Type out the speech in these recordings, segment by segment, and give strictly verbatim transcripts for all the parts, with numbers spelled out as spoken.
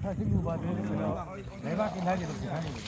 ꯈꯔꯗꯤ ꯂꯨꯕ ꯑꯗꯨ ꯀꯩꯅꯣ, ꯂꯩꯕꯥꯛꯀꯤ ꯍꯥꯏꯒꯗꯕꯁꯦ ꯈꯪꯗꯦ꯫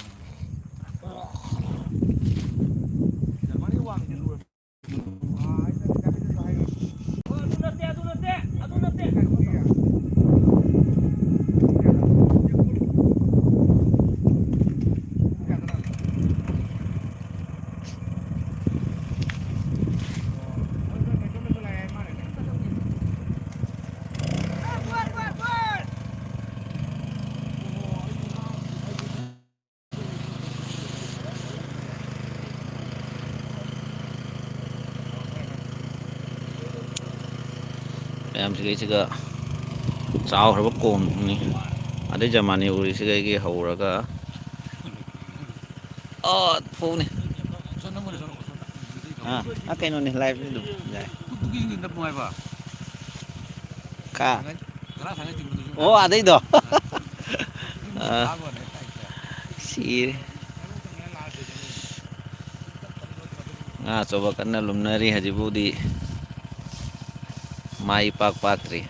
ꯃꯌꯥꯝꯁꯤꯒꯩꯁꯤꯒ ꯆꯥꯎꯈ꯭ꯔꯕ ꯀꯣꯝꯅꯤ꯫ ꯑꯗꯩ ꯖꯃꯥꯅꯤ ꯎꯔꯤꯁꯤꯒ ꯑꯩꯒꯤ ꯍꯧꯔꯒ ꯑꯥ ꯐꯧꯅꯤ꯫ ꯑꯥ, ꯑꯥ, ꯀꯩꯅꯣꯅꯦ, live ꯅꯤ ꯑꯗꯨꯝ ꯌꯥꯏ꯫ ꯀꯥ꯫ ꯑꯣ, ꯑꯗꯩꯗꯣ꯫ ꯑꯥ꯫ ꯁꯤꯔꯦ꯫ ꯉꯥ ꯑꯆꯧꯕ ꯀꯟꯅ ꯂꯨꯝꯅꯔꯤ ꯍꯧꯖꯤꯛ ꯐꯥꯎꯗꯤ꯫ ꯃꯥꯏ ꯏꯄꯥꯛ ꯄꯥꯛꯇ꯭ꯔꯤ꯫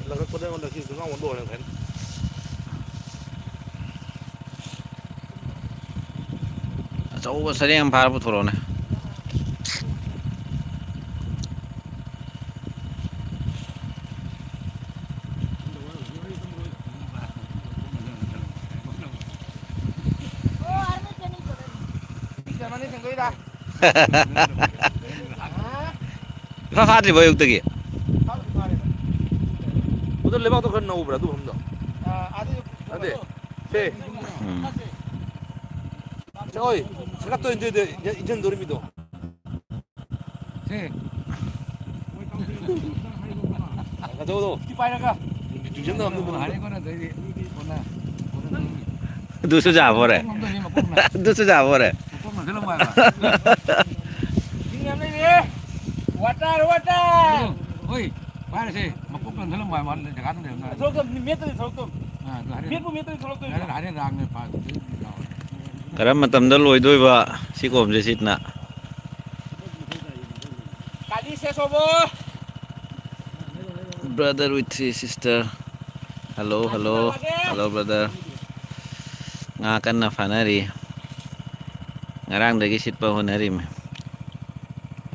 ꯂꯧꯔꯛꯄꯗ ꯑꯩꯉꯣꯟꯗ ꯁꯤ ꯊꯣꯡꯅꯥꯎ ꯑꯣꯟꯊꯣꯛꯑꯣ ꯍꯥꯏꯅ ꯈꯟ-, ꯑꯆꯧꯕ ꯁꯔꯦꯡ ꯑꯃ ꯐꯥꯔ ꯄꯨꯊꯣꯔꯛꯑꯣꯅꯦ꯫ ꯏꯐꯥ ꯐꯥꯗ꯭ꯔꯤꯕꯣ ꯑꯌꯨꯛꯇꯒꯤ? ꯎꯗ ꯂꯩꯕꯥꯛꯇꯣ ꯈꯔ ꯅꯧꯕ꯭ꯔꯥ ꯑꯗꯨ ꯃꯐꯝꯗꯣ? ꯅꯠꯇꯦ꯫ ꯁꯦ꯫ ꯎꯝ꯫ ꯁꯦ, ꯍꯣꯏ, ꯁꯦ, ꯀꯠꯇꯣꯏꯅꯦ, ꯏꯟꯖꯟꯗꯣꯔꯤꯃꯤꯗꯣ꯫ ꯁꯦ꯫ ꯀꯗꯧꯗꯣ? ꯁꯤ ꯄꯥꯏꯔꯒ꯫ ꯇꯨꯏꯁꯟ ꯇꯧꯔꯝꯗꯣꯏꯅꯦ꯫ ꯍꯥꯏꯔꯦ, ꯀꯣꯟꯅ ꯑꯗꯩꯗꯤ, ꯀꯣꯟꯅ, ꯀꯣꯟꯅ꯫ ꯑꯗꯨꯁꯨ ꯌꯥꯕꯣꯔꯦ꯫ ꯃꯀꯣꯛ ꯉꯝꯗꯣꯏꯅꯤ, ꯃꯀꯣꯛꯅ꯫ ꯑꯗꯨꯁꯨ ꯌꯥꯕꯣꯔꯦ꯫ ꯃꯀꯣꯛ ꯉꯝꯗꯣꯏꯅꯤ, ꯃꯥꯏꯕ꯫ ꯏꯁꯤꯡ ꯌꯥꯝ ꯂꯩꯔꯦ꯫ Water, water! ꯑꯗꯨ, ꯍꯣꯏ, ꯄꯥꯏꯔꯁꯦ꯫ ꯃꯀꯣꯛ ꯉꯝꯗꯣꯏꯅꯤ, ꯃꯥꯏꯕ, ꯖꯒꯥꯗ ꯂꯩꯔꯝꯗꯣꯏꯅꯤ꯫ ꯁꯣꯛꯇ ꯃꯦꯠꯇꯗꯤ ꯊꯣꯛꯂꯛꯇꯧ꯫ ꯑꯥ, ꯑꯗꯨ ꯍꯣꯔꯦꯟ꯫ ꯃꯦꯠꯄꯨ ꯃꯦꯠꯇꯗꯤ ꯊꯣꯛꯂꯛꯇꯣꯏꯅꯤ꯫ ꯍꯣꯔꯦꯟ, ꯍꯣꯔꯦꯟ ꯔꯥꯡꯅ ꯐꯥ-, ꯀꯔꯝꯕ ꯃꯇꯝꯗ ꯂꯣꯏꯗꯣꯏꯕ ꯁꯤ ꯀꯣꯝꯁꯦ ꯁꯤꯠꯅ? ꯀꯥꯂꯤ ꯁꯦꯁ ꯍꯣꯕꯣ꯫ Brother with three sister. Hello, hello. Hello, brother. ꯉꯥ ꯀꯟꯅ ꯐꯥꯅꯔꯤ꯫ ꯉꯔꯥꯡꯗꯒꯤ ꯁꯤꯠꯄ ꯍꯣꯠꯅꯔꯤꯃꯤ꯫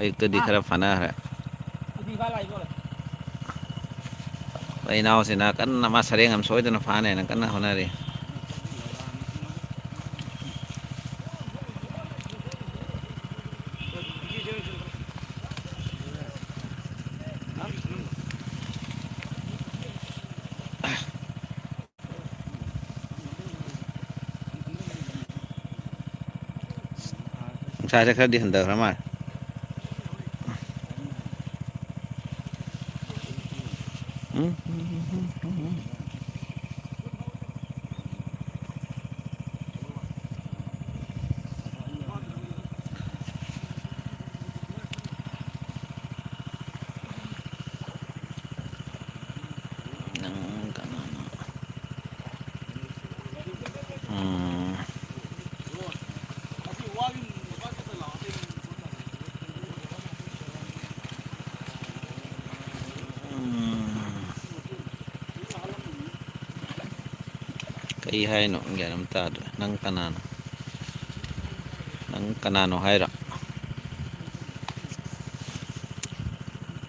ꯑꯌꯨꯛꯇꯗꯤ ꯈꯔ ꯐꯥꯅꯈ꯭ꯔꯦ꯫ ꯑꯩ ꯏꯅꯥꯎꯁꯤꯅ ꯀꯟꯅ ꯃꯥ ꯁꯔꯦꯡ ꯑꯃ ꯁꯣꯏꯗꯅ ꯐꯥꯅꯦꯅ ꯀꯟꯅ ꯍꯣꯠꯅꯔꯤ꯫ ꯅꯨꯡꯁꯥꯁꯦ ꯈꯔꯗꯤ ꯍꯟꯊꯈ꯭ꯔ ꯃꯥꯜꯂꯦ꯫ ꯎꯝ꯫ ꯅꯪ ꯀꯅꯥꯅꯣ? ꯎꯝ꯫ ꯎꯝ꯫ ꯀꯩ ꯍꯥꯏꯅꯣ? ꯒ꯭ꯌꯥꯟ ꯑꯃ ꯇꯥꯗ꯭ꯔꯦ꯫ ꯅꯪ ꯀꯅꯥꯅꯣ? ꯅꯪ ꯀꯅꯥꯅꯣ ꯍꯥꯏꯔꯣ?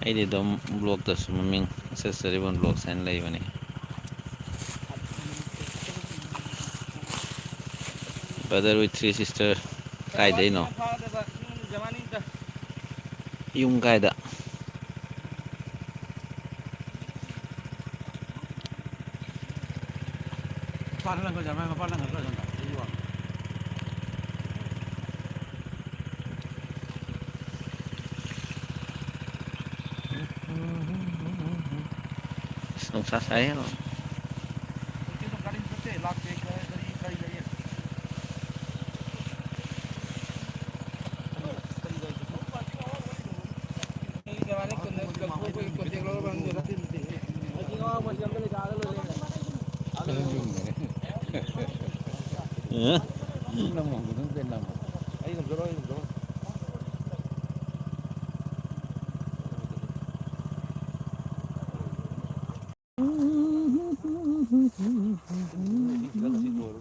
ꯑꯩꯗꯤ ꯑꯗꯨꯝ ꯕ꯭ꯂꯣꯛꯇꯁꯨ ꯃꯃꯤꯡ ꯑꯦꯁ ꯑꯦꯁ ꯆꯔꯤꯕꯣꯟ ꯕ꯭ꯂꯣꯛꯁ ꯍꯥꯏꯅ ꯂꯩꯕꯅꯤ꯫ Brother with three sister ꯀꯥꯏꯗꯩꯅꯣ? ꯌꯨꯝ ꯀꯥꯏꯗ? ꯑꯁ, ꯅꯨꯡꯁꯥ ꯁꯥꯏꯍꯦ꯫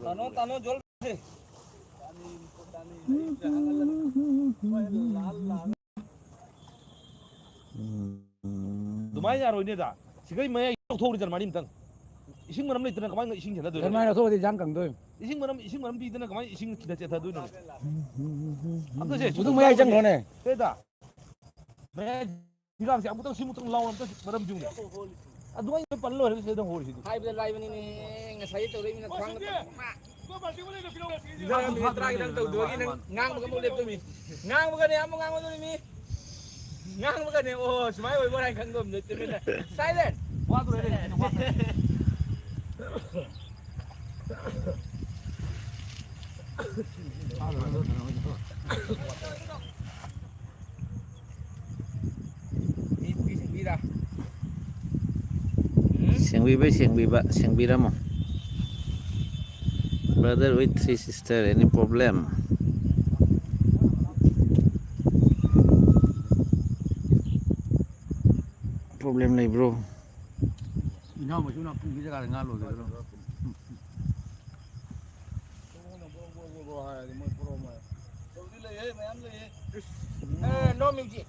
ꯇꯥꯅꯣ, ꯇꯥꯅꯣ, ꯖꯣꯜ ꯁꯦ꯫ ꯎꯝ꯫ ꯑꯗꯨꯃꯥꯏꯅ ꯌꯥꯔꯣꯏꯅꯦꯗ꯫ ꯁꯤꯒꯩ ꯃꯌꯥꯏ ꯂꯧꯊꯣꯛꯎꯔꯤ ꯖꯔꯃꯅꯤ ꯑꯝꯇꯪ꯫ ꯏꯁꯤꯡ ꯃꯔꯝ ꯂꯩꯇꯅ ꯀꯃꯥꯏꯅ ꯏꯁꯤꯡ ꯆꯦꯟꯊꯗꯣꯏꯅꯣ? ꯖꯔꯃꯅꯤ ꯂꯧꯊꯣꯛꯑꯗꯤ ꯏꯟꯖꯥꯡ ꯀꯪꯗꯣꯏꯅꯤ꯫ ꯏꯁꯤꯡ ꯃꯔꯝ, ꯏꯁꯤꯡ ꯃꯔꯝ ꯄꯤꯗꯅ ꯀꯃꯥꯏꯅ ꯏꯁꯤꯡ ꯁꯤꯗ ꯆꯦꯟꯊꯗꯣꯏꯅꯣ? ꯑꯝꯇ ꯁꯦ, ꯎꯗꯨꯝ ꯃꯌꯥꯏ ꯆꯪꯈ꯭ꯔꯣꯅꯦ꯫ ꯁꯦꯗ꯫ ꯃꯌꯥꯏ ꯍꯤꯗꯥꯛꯁꯦ ꯑꯃꯨꯛꯇꯪ ꯁꯤꯃꯨꯛꯇꯪ ꯂꯥꯎꯅ ꯑꯝꯇ ꯃꯔꯝ ꯄꯤꯌꯨꯅꯦ꯫ ꯑꯗꯨꯃꯥꯏꯅ ꯄꯜ ꯂꯣꯏꯔꯒ ꯁꯤꯗ ꯍꯣꯔꯤꯁꯤꯗꯤ꯫ ꯍꯥꯏꯕꯗ ꯂꯥꯏꯕꯅꯤꯅꯦ, ꯉꯁꯥꯏ ꯇꯧꯔꯛꯏ ꯃꯤꯅ ꯈ꯭ꯋꯥꯡꯗ ꯄꯛ ꯄꯛ꯫ ꯅꯪ ꯃꯤꯅꯤꯠ ꯇꯔꯥ ꯈꯤꯇꯪ ꯇꯧꯗꯕꯒꯤ ꯅꯪ ꯉꯥꯡꯕꯒ ꯑꯃꯨꯛ ꯂꯦꯞꯇꯣꯏꯅꯤ꯫ ꯉꯥꯡꯕꯒꯅꯦ ꯑꯃꯨꯛ ꯉꯥꯡꯉꯗꯣꯏꯅꯤ ꯃꯤ꯫ ꯉꯥꯡꯕꯒꯅꯦ, ꯑꯣ, ꯁꯨꯃꯥꯏꯅ ꯑꯣꯏꯕ ꯍꯥꯏꯅ ꯈꯪꯗꯕꯅꯦ꯫ ꯇꯨꯃꯤꯟꯅ꯫ Silent꯫ ꯋꯥꯗꯨꯔꯦ꯫ ꯃꯤ ꯄꯨꯈ꯭ꯔꯤ ꯁꯦꯡꯕꯤꯔꯥ? ꯎꯝ? ꯁꯦꯡꯕꯤꯕꯩ ꯁꯦꯡꯕꯤꯕ, ꯁꯦꯡꯕꯤꯔꯝꯃꯣ꯫ Brother with three sister, any problem? Problem ꯂꯩꯕ꯭ꯔꯣ? ꯏꯅꯥꯎ ꯃꯁꯨ ꯅꯥꯄꯨꯡꯒꯤ ꯖꯒꯥꯗ ꯉꯥ ꯂꯣꯏꯒꯗ꯭ꯔꯣ? ꯑꯦ, no music꯫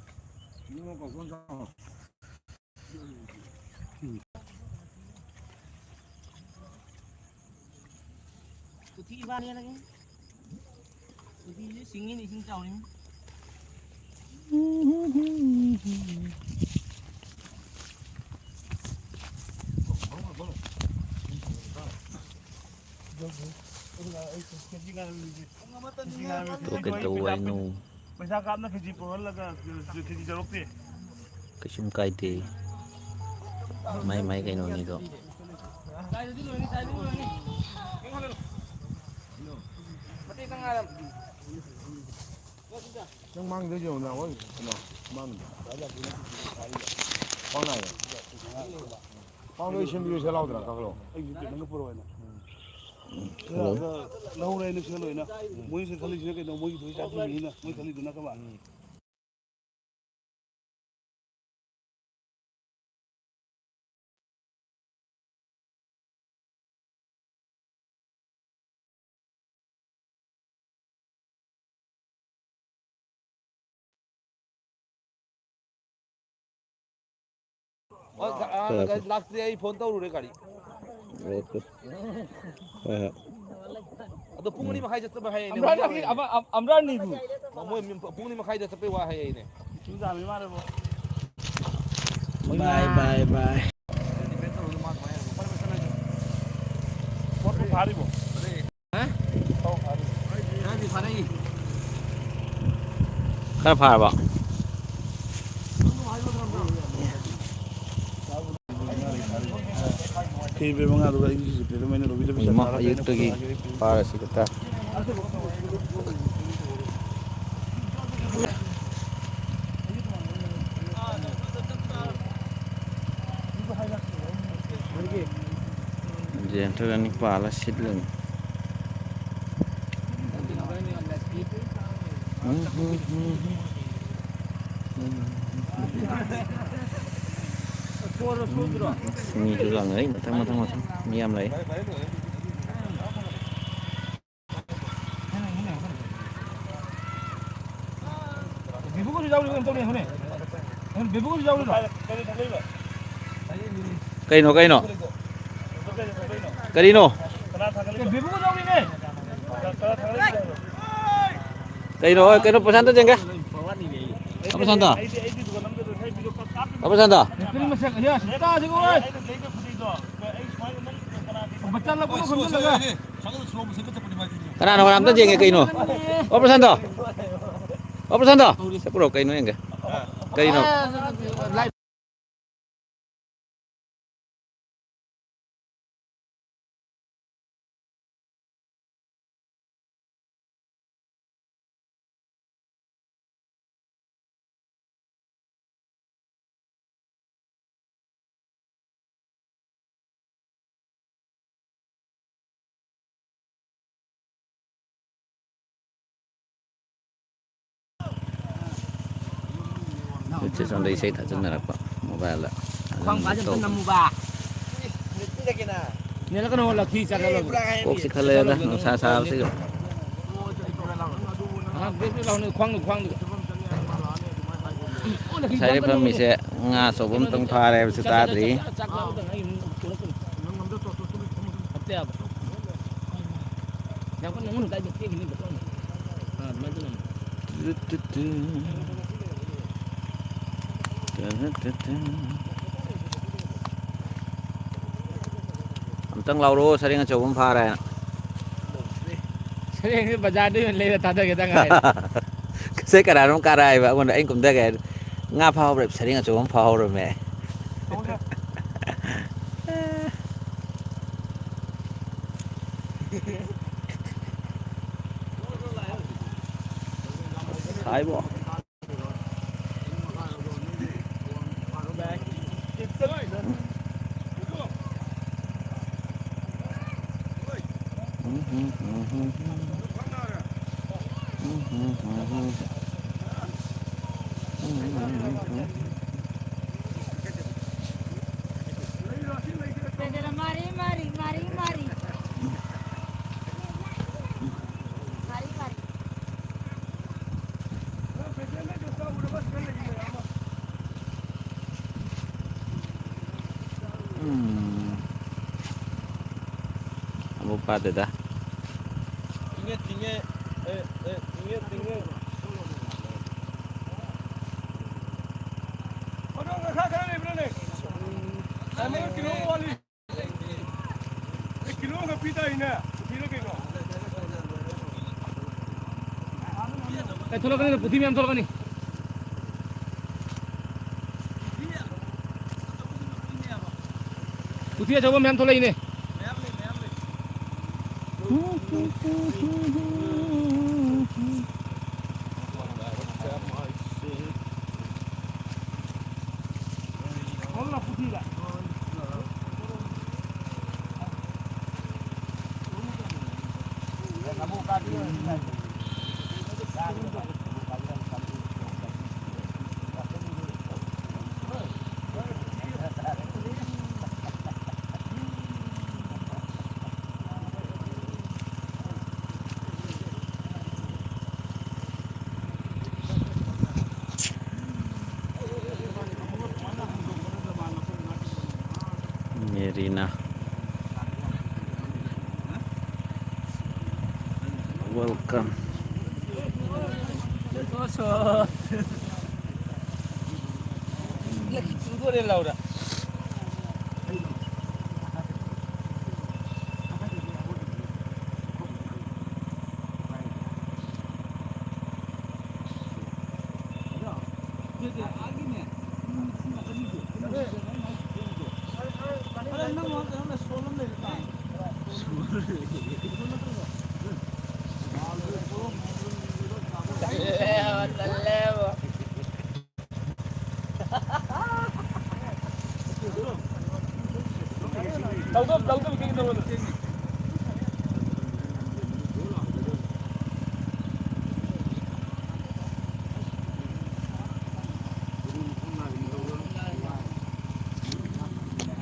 ꯄꯨꯊꯤ ꯏꯕꯥꯅꯤ ꯍꯥꯏꯔꯒꯦ꯫ ꯄꯨꯊꯤꯁꯦ ꯁꯤꯡꯉꯤꯅꯤ, ꯏꯁꯤꯡ ꯆꯥꯎꯔꯤꯅꯤ꯫ ꯄꯨꯡ ꯑꯃꯇꯅꯤ꯫ ꯇꯣ ꯀꯩꯗꯧ ꯍꯥꯏꯅꯣ? ꯄꯩꯁꯥ ꯀꯥꯞꯅ ꯀꯦꯖꯤ ꯄꯨꯔꯍꯜꯂꯒ ꯀꯦꯖꯤ ꯇꯔꯨꯛꯇꯤ꯫ ꯀꯩꯁꯨꯝ ꯀꯥꯏꯗꯦ꯫ ꯃꯥꯏ ꯃꯥꯏ ꯀꯩꯅꯣꯅꯤꯗꯣ꯫ ꯃꯇꯦꯛ ꯇꯪ ꯉꯥꯏꯔꯝ꯫ ꯅꯪ ꯃꯥꯡꯗ ꯌꯦꯡꯉꯨ, ꯅꯍꯥꯟꯋꯥꯏ ꯀꯩꯅꯣ, ꯃꯥꯡꯗ꯫ ꯄꯥꯎꯅꯥꯏꯔꯣ? ꯄꯥꯎꯅꯥꯏ ꯁꯦꯝꯕꯤꯌꯨ, ꯁꯦ ꯂꯥꯎꯗꯅ ꯀꯛꯈ꯭ꯔꯣ꯫ ꯑꯩꯒꯤ ꯄꯦꯟ ꯑꯃꯒ ꯄꯨꯔꯛꯑꯣ ꯍꯥꯏꯅ꯫ ꯁꯤꯗ ꯂꯧꯍꯧꯔꯦ ꯍꯥꯏꯅ ꯁꯤꯗ ꯂꯣꯏꯅ꯫ ꯃꯣꯏꯁꯦ ꯈꯜꯂꯤꯁꯤꯅ ꯀꯩꯅꯣ? ꯃꯣꯏꯒꯤ ꯗꯣꯏ ꯆꯥꯗ꯭ꯔꯤꯕꯅꯤꯅ ꯃꯣꯏ ꯈꯜꯂꯤꯗꯨꯅ ꯀꯃꯥꯏ? ꯑꯣ, ꯒ-, ꯑ, ꯍꯣꯏ, ꯍꯣꯏ꯫ ꯒꯥꯔꯤ ꯂꯥꯛꯇ꯭ꯔꯤ, ꯑꯩ ꯐꯣꯟ ꯇꯧꯔꯨꯔꯦ ꯒꯥꯔꯤ꯫ ꯑꯣꯀꯦ꯫ ꯍꯣꯏ, ꯍꯣꯏ꯫ ꯑꯗꯣ ꯄꯨꯡ ꯑꯅꯤ ꯃꯈꯥꯏ ꯆꯠꯄ ꯍꯥꯏꯌꯦꯅꯦ, ꯑꯝꯔꯥꯟ ꯍꯧꯖꯤꯛ ꯅꯪꯒꯤ ꯌꯥꯔꯣꯏꯅꯦ꯫ ꯑꯃ-, ꯑꯝ-, ꯑꯝꯔꯥꯟ ꯅꯤꯕꯨ꯫ ꯃꯣꯏ ꯄꯨꯡ ꯑꯅꯤ ꯃꯈꯥꯏꯗ ꯆꯠꯄꯩ ꯋꯥ ꯍꯥꯏꯌꯦꯅꯦ꯫ ꯕꯥꯏ, ꯕꯥꯏ, ꯕꯥꯏ꯫ ꯄꯣꯠꯄꯨ ꯐꯥꯔꯤꯕꯣ? ꯍꯥ? ꯈꯔꯗꯤ ꯐꯥꯔꯛꯏ꯫ ꯈꯔ ꯐꯥꯔꯕꯣ? ꯀꯦ ꯖꯤ ꯃꯉꯥꯗꯨꯒ ꯑꯩꯒꯤ ꯖꯤꯄꯦꯗ ꯃꯣꯏꯅ ꯔꯣꯕꯤꯗ ꯄꯩꯁꯥ ꯏꯃꯥ, ꯊꯥꯔꯛꯀꯦ, ꯑꯩꯅ ꯑꯌꯨꯛꯇꯒꯤ ꯈꯨꯗꯣꯡ ꯆꯥꯒꯦ꯫ ꯐꯥꯔꯁꯤ ꯈꯛꯇ꯫ ꯖꯦꯟ ꯊꯣꯏꯒ ꯅꯤꯄꯥꯂ ꯁꯤꯠꯂꯅꯤ꯫ ꯃꯤꯁꯨ ꯂꯥꯡꯅꯔꯤ, ꯃꯊꯪ, ꯃꯊꯪ, ꯃꯊꯪ꯫ ꯃꯤ ꯌꯥꯝ ꯂꯥꯛꯏ꯫ ꯕꯦꯕꯨꯒꯁꯨ ꯌꯥꯎꯔꯤ, ꯀꯩꯅꯣ ꯇꯧꯔꯤ, ꯍꯣꯏꯅꯦ꯫ ꯕꯦꯕꯨꯒꯁꯨ ꯌꯥꯎꯔꯤꯔꯣ? ꯀꯩꯅꯣ, ꯀꯩꯅꯣ? ꯀꯔꯤꯅꯣ? ꯑꯦ, ꯕꯦꯕꯨꯒꯁꯨ ꯌꯥꯎꯔꯤꯅꯦ꯫ ꯀꯩꯅꯣ, ꯍꯣꯏ, ꯀꯩꯅꯣ, ꯄ꯭ꯔꯁꯥꯟꯇ ꯆꯦꯟꯒꯦ꯫ ꯑ, ꯄ꯭ꯔꯁꯥꯟꯇ꯫ ꯑ, ꯄ꯭ꯔꯁꯥꯟꯇ꯫ ꯅꯨꯄꯤꯒꯤ ꯃꯁꯛ, ꯑꯌꯥ, ꯁꯤ ꯇꯥꯁꯤꯀꯣ, ꯍꯣꯏ꯫ ꯃꯆꯥ ꯂꯧꯕ ꯈꯣꯝꯖꯤꯜꯂꯒ꯫ ꯀꯅꯥꯅꯣ, ꯀꯅꯥ ꯑꯝꯇ ꯌꯦꯡꯒꯦ ꯀꯩꯅꯣ? ꯑꯣ, ꯄ꯭ꯔꯁꯥꯟꯇꯣ꯫ ꯑꯣ, ꯄ꯭ꯔꯁꯥꯟꯇꯣ꯫ ꯁꯤ ꯄꯨꯔꯛꯑꯣ, ꯀꯩꯅꯣ ꯌꯦꯡꯒꯦ꯫ ꯀꯩꯅꯣ? ꯁꯤꯁꯦ ꯁꯣꯝꯗ ꯏꯁꯩ ꯊꯥꯖꯤꯟꯅꯔꯛꯄ ꯃꯣꯕꯥꯏꯜꯗ꯫ ꯈ꯭ꯋꯥꯡ ꯐꯥꯁꯦ ꯑꯝꯇ ꯅꯝꯃꯨꯕ꯫ ꯅꯦꯜꯂꯛꯀꯅꯣ, ꯂꯛꯈꯤ ꯆꯠꯂꯒ꯫ ꯀꯣꯛ ꯆꯤꯛꯈꯠꯂꯛꯑꯦꯗ, ꯅꯨꯡꯁꯥ ꯁꯥꯕꯁꯤꯒ꯫ ꯑꯉꯥꯡ ꯕꯦꯛ ꯕꯦꯛ ꯂꯥꯎꯅꯦ, ꯈ꯭ꯋꯥꯡꯗꯣ, ꯈ꯭ꯋꯥꯡꯗꯣ꯫ ꯉꯁꯥꯏꯗꯩ ꯐꯝꯃꯤꯁꯦ ꯉꯥ ꯑꯆꯧꯕ ꯑꯝꯇꯪ ꯐꯥꯔꯦ ꯍꯥꯏꯕꯁꯨ ꯇꯥꯗ꯭ꯔꯤ꯫ ꯑꯝꯇꯪ ꯂꯥꯎꯔꯛꯑꯣ, ꯁꯔꯦꯡ ꯑꯆꯧꯕ ꯑꯃ ꯐꯥꯔꯦ ꯍꯥꯏꯅ꯫ ꯁꯔꯦꯡꯁꯦ ꯕꯖꯥꯔꯗ ꯑꯣꯏꯅ ꯂꯩꯔ ꯊꯥꯗꯒꯦꯗ ꯉꯥꯏꯔꯦ꯫ ꯉꯁꯥꯏ ꯀꯅꯥꯅꯣꯝ ꯀꯥꯔꯛꯑꯦꯕ ꯑꯩꯉꯣꯟꯗ, ꯑꯩꯅ ꯀꯨꯝꯊꯒꯦ ꯍꯥꯏꯗ, "ꯉꯥ ꯐꯥꯍꯧꯔꯦ, ꯁꯔꯦꯡ ꯑꯆꯧꯕ ꯑꯃ ꯐꯥꯍꯧꯔꯝꯃꯦ"꯫ ꯁꯥꯏꯕꯣ꯫ ꯃꯥꯔꯤ, ꯃꯥꯔꯤ, ꯃꯥꯔꯤ, ꯃꯥꯔꯤ꯫ ꯃꯥꯔꯤ, ꯃꯥꯔꯤ꯫ ꯎꯝ꯫ ꯑꯃꯨꯛ ꯐꯥꯗꯦꯗ꯫ ꯇꯤꯡꯉꯦ, ꯇꯤꯡꯉꯦ꯫ ꯑꯦ, ꯑꯦ, ꯇꯤꯡꯉꯦ, ꯇꯤꯡꯉꯦ꯫ ꯑꯗꯣ ꯉꯥꯈꯥ ꯈꯔ ꯂꯩꯕ꯭ꯔꯥꯅꯦ? ꯑꯃ ꯀꯤꯂꯣ ꯋꯥꯠꯂꯤ꯫ ꯑꯦ, ꯀꯤꯂꯣ ꯑꯃꯈꯛ ꯄꯤ ꯇꯥꯏꯅꯦ꯫ ꯄꯨꯈ꯭ꯔꯤꯔ ꯀꯩꯅꯣ? ꯑꯦ, ꯊꯣꯛꯂꯛꯀꯅꯤ, ꯄꯨꯊꯤ ꯃꯌꯥꯝ ꯊꯣꯛꯂꯛꯀꯅꯤ꯫ ꯄꯨꯊꯤ ꯑꯆꯧꯕ ꯃꯌꯥꯝ ꯊꯣꯛꯂꯛꯏꯅꯦ꯫ Merina. Welcome. ꯇꯧꯗꯕ, ꯇꯧꯗꯕ, ꯀꯩꯒꯤꯅꯣ?